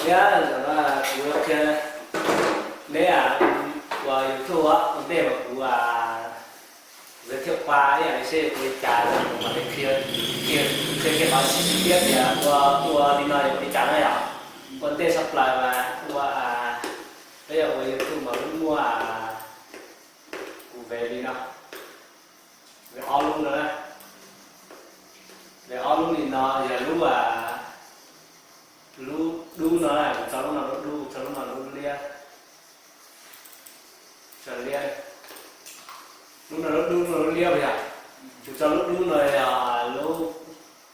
Thiab zaum no kuv yuav qhia neb ua YouTube ua ntej mas kuv, kuv thiaj qhia ib yam li seb yuav ua li cas no kuv mam li qhia, qhia, qhia qhov sib sib tiab tias ua, ua li no yuav ua li cas na yom. Ua ntej tshaj plaws mas ua, peb yog ua YouTube mas lub muaj, kuv ve li no, ve ob lub no na. Ve ob lub li no yog lub, lub dub no na, kuv tso lub no lub dub, tso lub no lub liab. Tso liab. Lub no lub dub, lub no lub liab yog, kuv tso lub dub no yog lub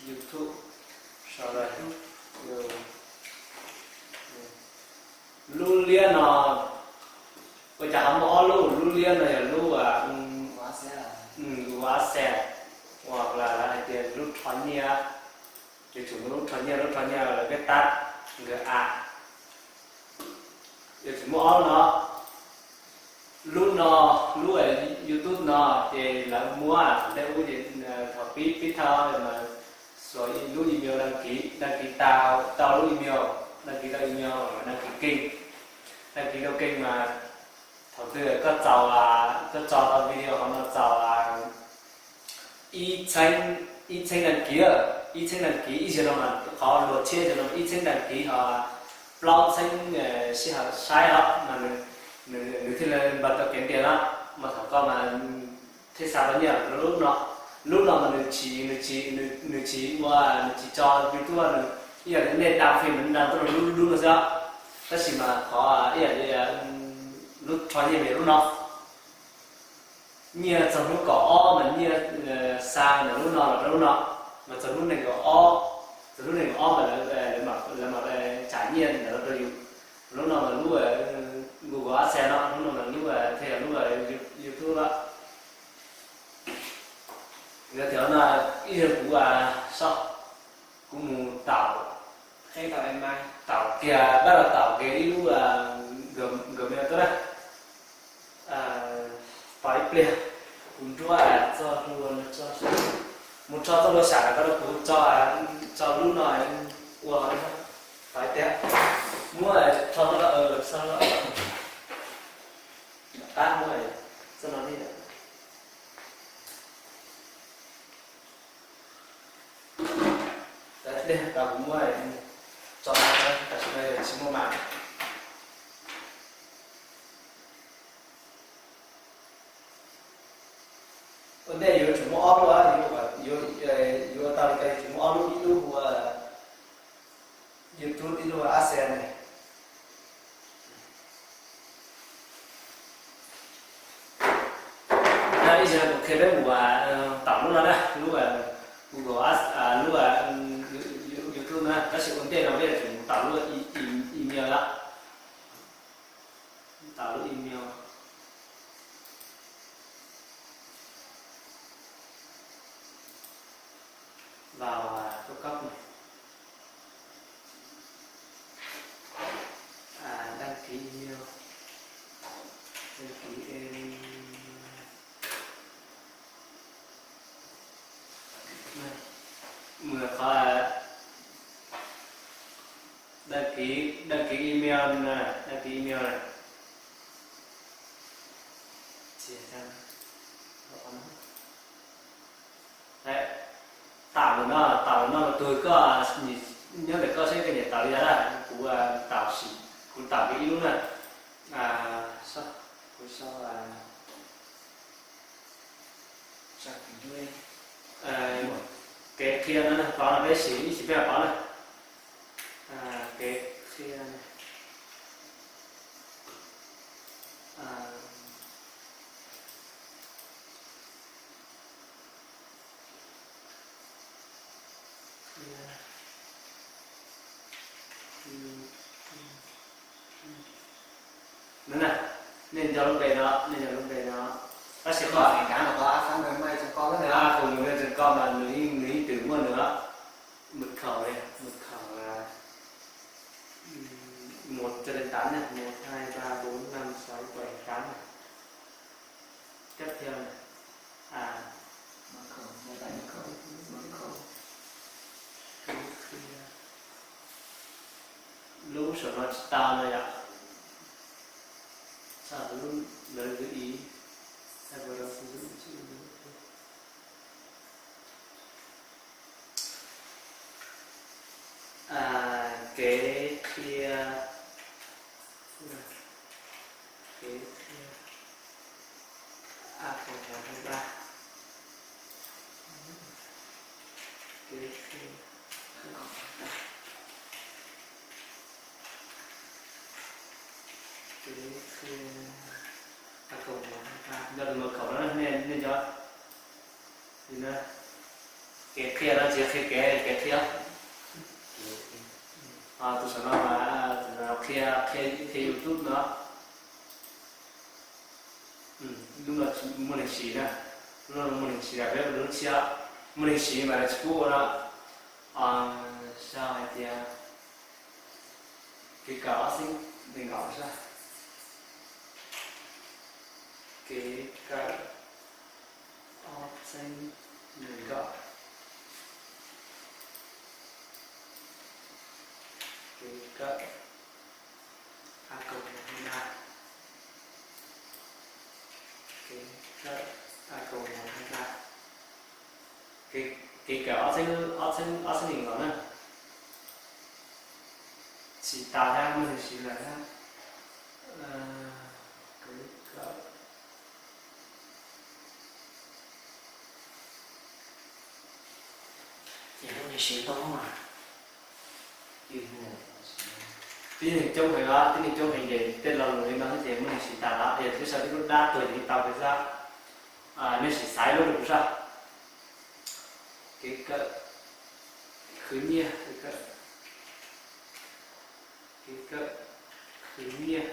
YouTube. Sau lub liab no, ua cas ho muaj ob lub? Lub liab no yog lub, lub a xe, uas lawv hais tias lub rho nyiaj. Yuav tsum muaj lub rho nyiaj, lub rho nyiaj lawv peb tab nkawd a. Yuav tsum muaj ob lub no. Lub no, lub YouTube no ces lawv muab thaum ntej ub ces thaum pib, pib thawj mas xuas lub email đăng ký, đăng ký tau, tau lub email, đăng ký tau email, đăng ký kênh. Đăng ký tau kênh mas thaum twg koj txaus, koj tso tau video hauv no txaus ib txheeb, ib txheeb đăng ký, ib txheeb đăng ký, ib zaug no mas qhov luag tshiab zaug no ib txheeb đăng ký ho plaub txheeb sij hawm saib os mas nws thiaj li npaj tau kev ntiag no. Mas thaum koj mas thiaj xa tau nyiaj rau lub no. Lub no mas nws tsis, nws tsis, nws tsis ua, nws tsis tso YouTube, nws ib yam li nej đăng Facebook mas đăng tuaj rau lub, lub no xwb. Tab sis mas qhov ib yam li lub rho nyiaj mas yog lub no. Nyiaj txog hnub kaum ob mas nyiaj xa ntawm lub no los rau lub no, mas txog hnub nees nkaum ob, txog hnub nees nkaum ob mas lawv, lawv mam tsam nyiaj ntawd los rau yus. Lub no mas lub Google AdSense no, lub no mas lub thiaj yog lub YouTube lawm. Yog tias no ib zaug kuv, kuv mus taum, taum kiag, pab los taum kiag ib lub Gmail tuaj na. Tos ib pliag, kuv nruab txog hlua, mus rho txoj hlua sam rau kuv tso, tso lub no ua hauv. Tos ib pliag, muab rho txoj no, txoj no, qab muab txoj no li. Tos kuv muab tso, tam sim no yog tsis muaj mam. Ua ntej yuav tsum muaj ob lub, yuav, yuav ua tau li ko yuav tsum muaj ob lub, ib lub hu ua YouTube, ib lub hu ua AdSense ne. Ib zaug kuv qhia peb mus taum lub no na, lub Google Ads, lub YouTube na, tab sis ua ntej no peb yuav tsum taum lub email na. Taum lub email. Vào, à, cao cấp này. À, đăng ký email. Đăng ký email. Mus qhov đăng ký, đăng ký email nè, đăng ký email nè. Taum no, taum no mas tug koj nyob ntawm koj seb koj nyiam taum li cas na, kuv taum sim, kuv taum kiag ib lub na. Kuv sau kev qhia no, pov no peb sim ib sim peb pov na. Kev qhia. No na, nej nco lub npe no, nej nco lub npe no. Tab sis qhov, qhov mus nws tseem ko mas nws, nws yeej twm muaj nws os. Mật khẩu này, mật khẩu là một cho đến tám nha, một hai ba bốn năm sáu bảy tám này. Tiếp theo này. À, mật khẩu, mật khẩu, mật khẩu. Cái kia. Lub saum no tsis tau no yom. Txog lub ntawd i. Kev qhia, kev qhia a kaum mus hais ba, kev qhia, kev qhia a kaum mus hais ba, nco tus mật khẩu no nej nco. Kev qhia no tsis qhia kev, kev qhia. Tus saum no mas qhia, qhia YouTube no. Lub no muaj neeg siv na, lub no muaj neeg siv, peb lub tshiab muaj neeg siv mas lawv tsis pub ua no. Sau hais tias kev kawm ob txhiab nees nkaum sab, kev kawm ob txhiab nees nkaum, kev kawm a kaum mus hais ba, kev kawm a kaum mus hais ba, kev kawm ob txhiab, ob txhiab, ob txhiab nees nkaum na. Tsis tas thiab, muaj neeg siv lawm thiab. Kev kawm ces muaj neeg siv tau mas. Tib neeg coob heev, tib neeg coob heev ces tej lo lus li no ces muaj neeg siv tas lawm, yog twb sau tib lub dab tuag ces tau kawg xwb. Nej sim xaiv lub rau kuv saib. Kev kawm khwv nyiaj, kev kawm khwv nyiaj,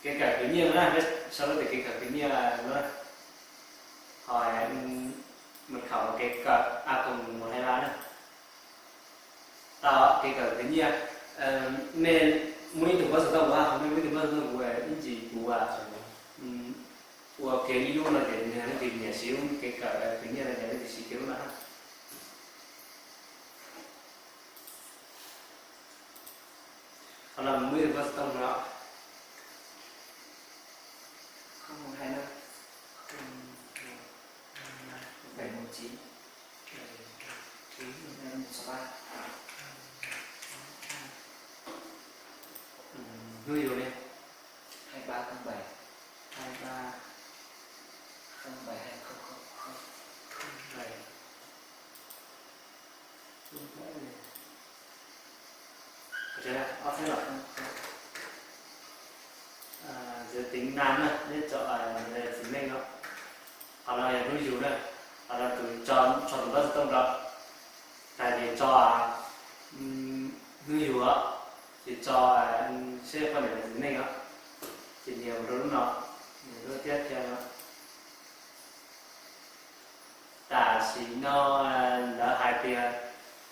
kev kawm khwv nyiaj no na, peb sau lub tias kev kawm khwv nyiaj no na. Ho mật khẩu kev kawm a kaum mus hais ba na. Tau, kev kawm khwv nyiaj. Nej muaj ib tug pab xov tooj kuv, nej muaj ib tug pab xov tooj kuv, ib ntsis kuv ua kiag ib lub no ces nws leej twg nyiam siv lub kev kawm khwv nyiaj no ces leej twg siv kiag lub no. Qhov no muaj ib tug pab xov tooj no. Không một hai năm, không một, bảy một chín, bảy một chín, một sáu ba. Hnub yug li hai ba không bảy, hai ba không bảy hai không không không bảy. Ob txhiab los, giới tính nam na, neb tso txiv neej no. Qhov no yog hnub yug na, qhov no tus tso, tso tus pab xov tooj rau, tas ces tso hnub yug os, ces tso seb poj niam los txiv neej os, ces nias mus rau lub no, nias lub tiếp theo no. Tam sim no lawv hais tias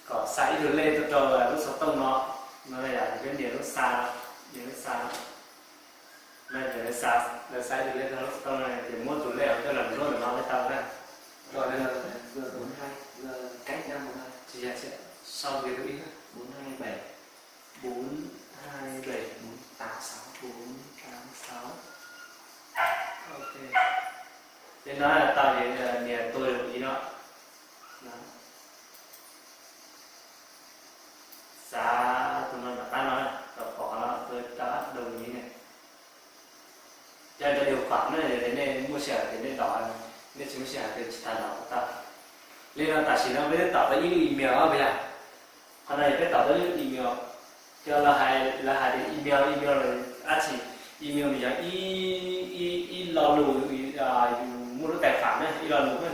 kom xa ib tug lej tuaj rau lub xov tooj no, no yog peb nias lub xa, nias lub xa no. No ces lawv xa ib tug lej rau lub xov tooj no ces muab tus lej coj los nruab ntawm no thiaj tau na. Rồi bây giờ là vừa bốn hai, vừa cách nhau một hai. Sau kia tôi in bốn hai bảy. Bốn hai bảy, bốn tám sáu, bốn tám sáu. Ok. Ces no tau ces nias tua zaum i no. Xav tus no nram qab no, rau pom no tua rau ab doo li ne. Cov cov điều khoản no ces nej muaj sij hawm ces nej đọc, nej tsis muaj sij hawm ces tsis tas đọc tau. Li no tam sim no peb twb tau tau ib lub email os puas yog? Qhov no yog peb tau tau ib lub email. Cov lawv hais, lawv hais tias email, email lawm dab tsi? Email nws yog ib, ib, ib lo lus, yus muaj lub tài khoản na, ib lo lus na.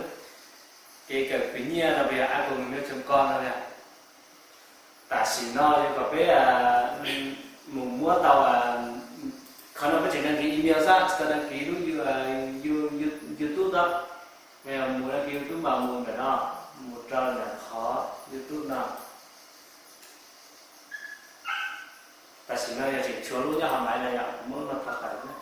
Kev kawm khwv nyiaj no puas yog a còng gmail chấm com no yog. Tam sim no yuav kom peb mus muab tau, qhov no peb tseem đăng ký email xwb, tsis tau đăng ký lub You, You, YouTube no. Mus đăng ký YouTube mas mus ntawm no, mus rau ntawm qhov YouTube no. Tam sim no yog tseem tshuav lub nyob hauv maiv no yom, kuv muab lub no tawm tawm na.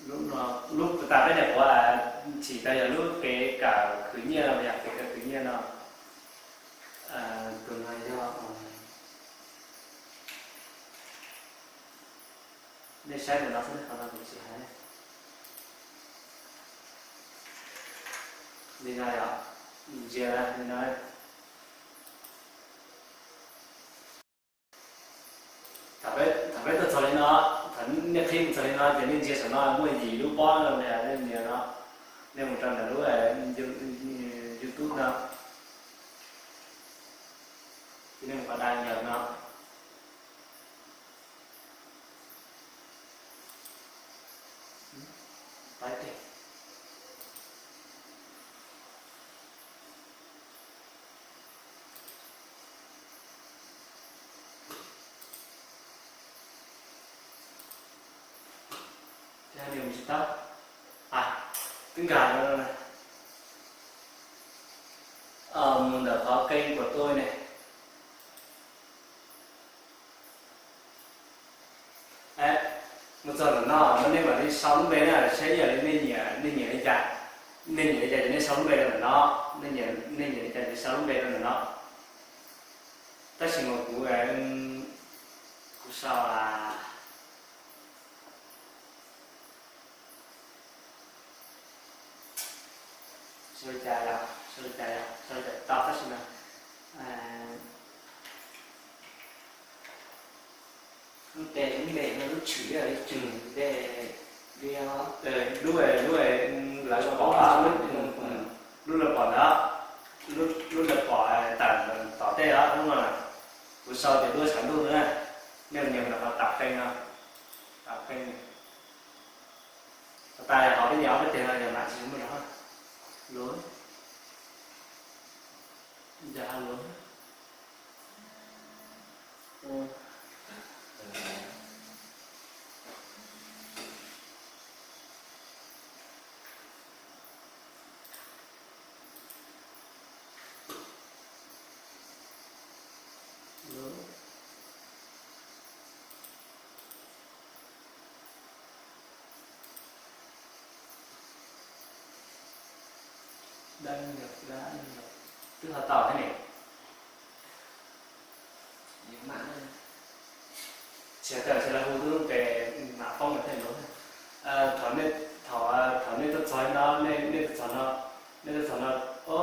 Lub no, lub tas peb nyuam qhuav chim tau yog lub kev kawm khwv nyiaj no, yog kev kawm khwv nyiaj no. Tus no yog, nej saib ntawm no xwb, qhov no kuv tsis hais. Li no yog, ntsia li no. Thaum peb tuaj txog li no, thaum nej qhib mus txog li no ces nej ntsia saum no muaj yim lub pob no, nej nias no, nej mus rau ntawm lub YouTube no, ces nej mus qhov đăng nhập no. Twb nkag mus ntawm qhov kênh của tôi ne. Mus txog ntawm no, no nej mam li sau lub npe na, saib ib yam li nej nyiam, nej nyiam li cas. Nej nyiam li cas ces nej sau lub npe rau ntawm no, nej nyiam li cas ces sau lub npe rau ntawm no. Tab sis mas kuv, kuv sau, sau li cas, sau li cas, sau li cas tau tab sis mas lub npe, lub npe no lub tshwm li cas, lub, lub lawv pom, lub lawv pom ntawd, lub lawv pom tawm tom tej os, lub no na. Kuv sau tias duab tshav ntuj na, nej nias rau qhov tạo kênh no, tạo kênh. Tag hauv peb nias ob peb teg no yog mam tsis muaj zog luv, yog luv. Twb ho tau thiab ne. Tsis hais tias lawv hu lub npe mam poob lawm thiaj luv. Thaum nej, thaum, thaum nej tuaj txog no, nej, nej tuaj txog no, nej tuaj txog no, o,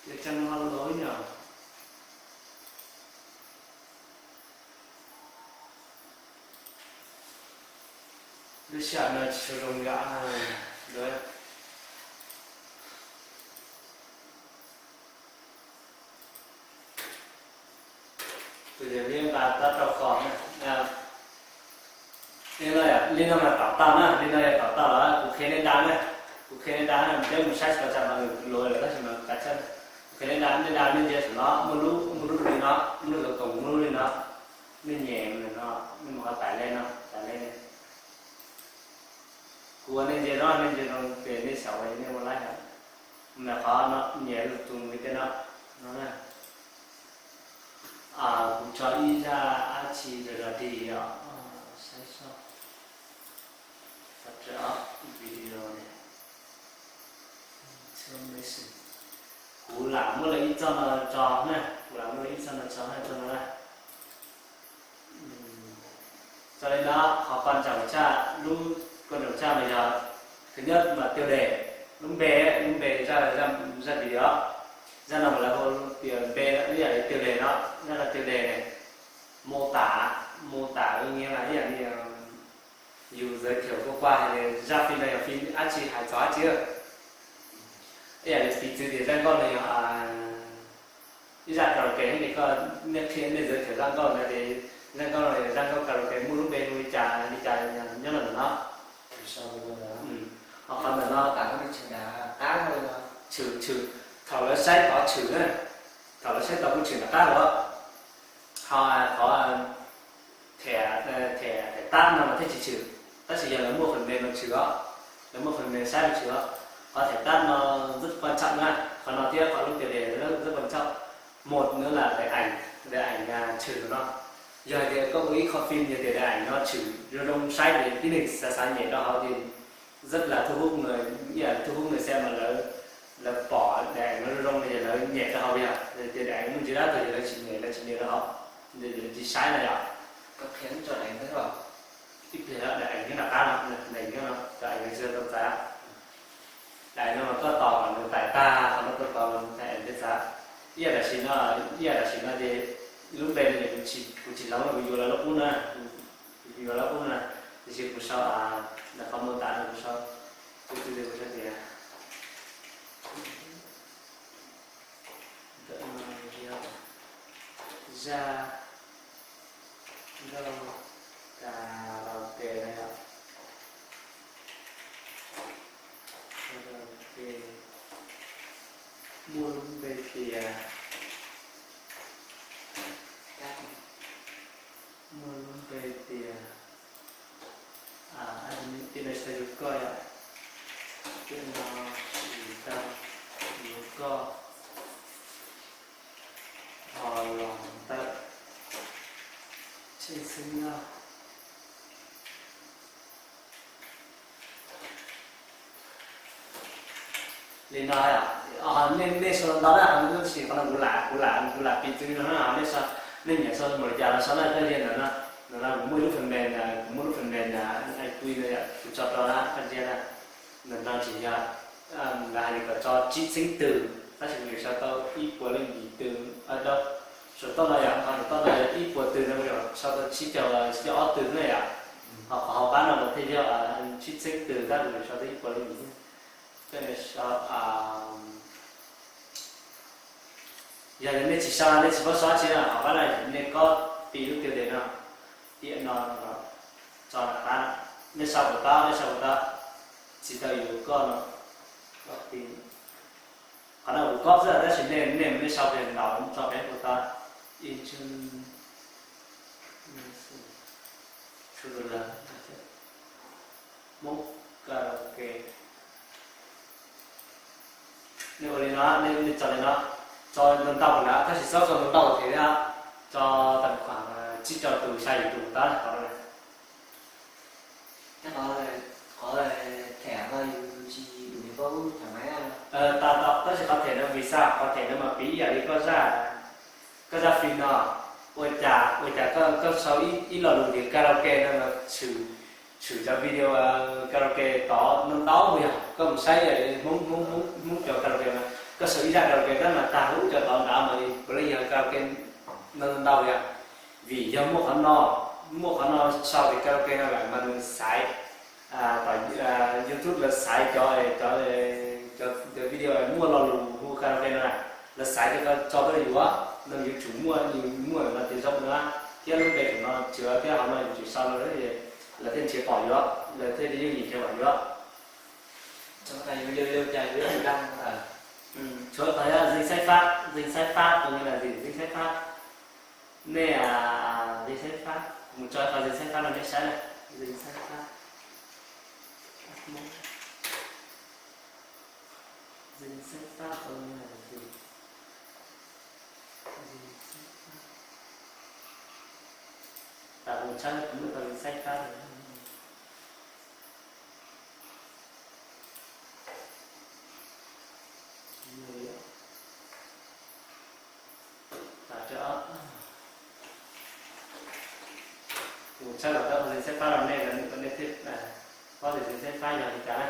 ces tseem ho luv nyom. Lub sij hawm no tsis zoo yom. Tus yawg liab nqa tab rau kho na. Li no yog tau tau na, li no yog tau tau los kuv qhia nej da na. Kuv qhia nej da na, peb mus saib tsis tau tsam no luv lawm tab sis mas kav tsij. Kuv qhia nej da, nej da nej ntsia saum no muaj lub, muaj lub li no, muaj lub xov tooj muaj lub li no. Nej nyem no, nej mus qhov tais le no, tais le. Kuv ua nej ntsia no, nej ntsia no ces nej xyaum ua ces nej ua laib os. Mus qhov no nyem lub tus mus tej no, no na. Kuv tso ib zaj dab tsi zog zog dig os, saib seb. Video ne. Kuv lam muab lawv ib txoj no tso na, kuv lam muab lawv ib txoj no tso na, txoj no na. Tso li no, qhov quan trọng tsaj, lub quan trọng tsaj mas yog thứ nhất là tiêu đề, lub npe, lub npe zaj, zaj video. Zaj no mas lawv hu tias npe ib yam li tiêu đề no, zaj no tiêu đề ne. Mô tả, mô tả có nghĩa là ib yam li yus giới thiệu qua qua hais tias zaj phim no yog phim dab tsi hais txog dab tsi. Ib yam li piv txwv tias zaj nkauj no yog ib zaj karaoke, nej, nej qhia, nej giới thiệu zaj nkauj ntawd ces zaj nkauj no yog zaj nkauj karaoke muaj lub npe hu li cas li cas nyob rau ntawm no. Ho qhov ntawm no, tshwm, tshwm, thaum lawv saib tod tshwm na, thaum lawv saib tod kuj tshwm nram qab los, ho qhov them, them tab no mas thiaj tsis tshwm, tab sis yog lawv muaj phần mềm mas tshwm os, lawv muaj phần mềm saib mas tshwm os. Qhov them tab no rất quan trọng na, qhov no thiab qhov lub tiêu đề rất quan trọng. Một nữa là về ảnh, về ảnh tshwm no. Yog tias koj ua ib qho phim yog tias daim no tshwm zoo zoo saib ces tib neeg xav xav nyem rau hauv ces rất là thu hút người, ib yam thu hút người xem mà lawv, lawv pom daim no zoo zoo no ces lawv nyem rau hauv yog tias daim muaj ntsis dab tuag ces lawv tsis nyem, lawv tsis nyem rau hauv, lawv tsis saib no yom. Ib pliag daim nyob nram qab no, daim nyob no, daim nyob tsis tau txav. Daim no mas koj tos kom nws taim tag qhov no koj tos nws taim tag. Ib yam tam sim no, ib yam tam sim no ces lub npe no ces kuv tsis hloov no kuv yuav lawv lub qub na, kuv yuav lawv lub qub na, tiam sis kuv sau, qhov mô tả no kuv sau, kuv sau tias Zaj nkauj karaoke no yom, karaoke muaj lub npe tias, muaj lub npe tias, tiam no tsis tau yuav koj yom, tiam no tsis tau yuav koj, ho los ntawm Tsheej Xeeb Lauj. Li no, nej sau ntau na, tab sis qhov no kuv lam, kuv lam, kuv lam piv txwv li no na, nej sau, nej nyiam sau npaum li cas los sau na, koj ntsia ntawm no, ntawm no kuv muaj ib lub phần mềm, kuv muaj lub phần mềm iPhone no yom, kuv tso rau na, koj ntsia na, ntawm no tsis yog, lawv hais tias kom tso tsib txheeb tws, tab sis kuv tsuas sau tau ib puas leej yim tws, rau saum toj no yom, qhov saum toj no yog ib puas tws no kuv tsuas sau tau tsib caug, tsib caug ob tws na yom, ho qhov hauv qab no mas thiaj yog tsib txheeb tws tab sis kuv tsuas sau tau ib puas leej yim. Koj sau, yog nej tsis sau, nej tsis paub sau tsi na, hauv qab no nej copy lub tiêu đề no, tiam no, tso nram qab, nej sau puas tau, nej sau puas tau, tsis tau yuav koj no, copy. Qhov no kuv copy xwb tab sis nej, nej, nej sau pem ntaus tso pem puas tau. Ib tsug, tsug lawm, Hmoob karaoke. Nej ua li no, nej tso li no, tso ntau ntau na, tab sis txhob tso ntau ntau thiab, tso tau tsib rau tus xya yim tus tab qhov no. Qhov them no yus tsis, yus paub them maiv. Tab sis qhov them no vim xav qhov them no mas piv ib yam li koj zaj, koj zaj phim no, ua cas, ua cas koj sau ib lo lus tias karaoke no mas tshwm cov video karaoke tod ntau ntau yog koj mus saib Hmoob, Hmoob, Hmoob cov karaoke mas koj sau ib zaj karaoke tab mas tag lub cov tod nrad mas puav leej yog karaoke ntau ntau yog. Vim yog muaj qhov no, muaj qhov no sau tias karaoke no lawm mas nws xaiv, YouTube lawv xaiv cov, cov, cov video muaj lo lus hu karaoke no na, lawv xaiv tias koj tso tuaj yuav no yus tsum muaj, yus muaj no tias zoo no thiab lub npe tsum no tsuav thiab hauv no yus tsum sau no, lawv thiaj nrhiav pom yuav, lawv thiaj yooj yim nrhiav pom yuav. Tshuav qhov danh sách phát, danh sách phát, tôi nghĩ là gì danh sách phát. Nej, danh sách phát, kuv mus tso qhov danh sách phát no nej saib na. Danh sách phát. Danh sách phát tôi nghĩ là gì? Danh sách phát. Kuv mus tshawb kuv lub qhov danh sách phát no. Kuv tshawb los tau danh sách phát no nej, nej thiaj paub tias danh sách phát yog li cas na.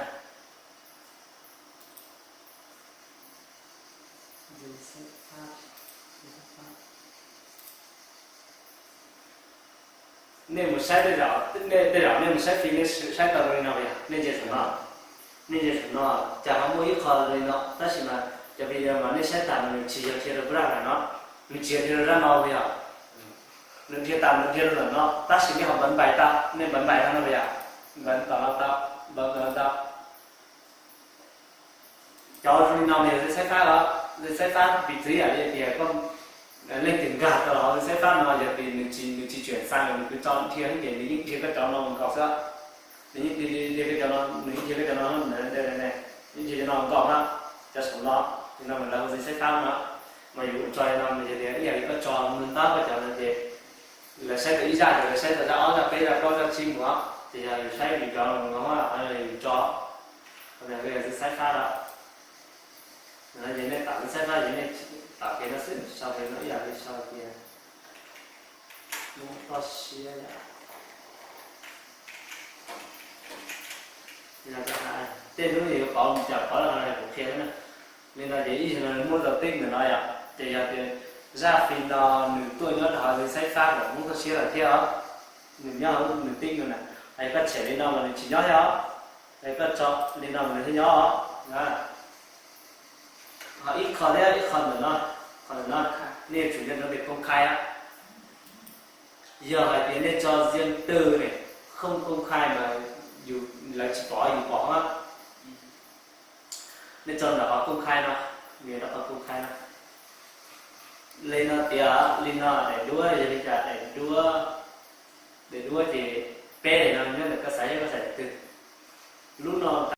Nej mus saib tej zaum, tej zaum nej mus saib phim nej saib tau li no yog nej ntsia saum no, nej ntsia saum no, cas ho muaj ib qho li no tab sis mas cov video mas nej saib tas mas nws tsis yog dhia rau zaj no, nws tsis yog dhia rau zaj no yog, nws dhia tas nws dhia rau ntawm no tab sis nej ho npawv npais tau, nej npawv npais no no yog, npawv tom no tau, npawv tom no tau. Cov zoo li no mas yog danh sách phát os, danh sách phát piv txwv yam li tias koj leej twg nkag tau los danh sách phát no yog tias nws tsis, nws tsis chuyển sang los nws kwv tso dhia ces nws yeej dhia koj cov no nkaus xwb. Nws yeej dhia koj cov no, nws yeej dhia koj cov no, nws yeej dhia cov no nkaus na, cov saum no, li no mas lawv hu danh sách phát no. Mas yus tso li no mas yog tias ib yam li koj tso nws tab koj cov no ces Lawv saib tau ib zaj ces lawv saib tau zaj ob zaj peb zaj plaub zaj tsib mus, ces yog yus saib yus cov no yus tso, yog xwb saib fab lawm. Ces nej tam li saib fab ces nej tam kev no xwb, sau kev no ib yam li sau tias Hmoob toj siab yom. Tej hnub yuav pauv mus cas pauv los kuv qhia na. Li no ces ib zaug no muab tau tib ntawm no yom, ces yog tias zaj fim no nws tuaj nyob rau hauv xeev xaib fab kom Hmoob toj siab lawm thiab os. Nws nyob hauv nws tib no na, es koj tshem li no mas nws tsis nyob thiab os. Es koj tso li no mas nws thiaj nyob os. Ho ib qho thiab ib qho ntawm no, qhov ntawm no nej yuav tsum nco ntsoov tias công khai, yog hais tias nej tso riêng tư ne, không công khai mas yus, lawv tsis pom yus pom na. Nej tso ntawm qhov công khai no, nias rau qhov công khai no. Li no tias li no daim duab yog li cas daim duab, daim duab ces peb daim no nyob ntawm koj xav yog koj xav daim twg. Lub no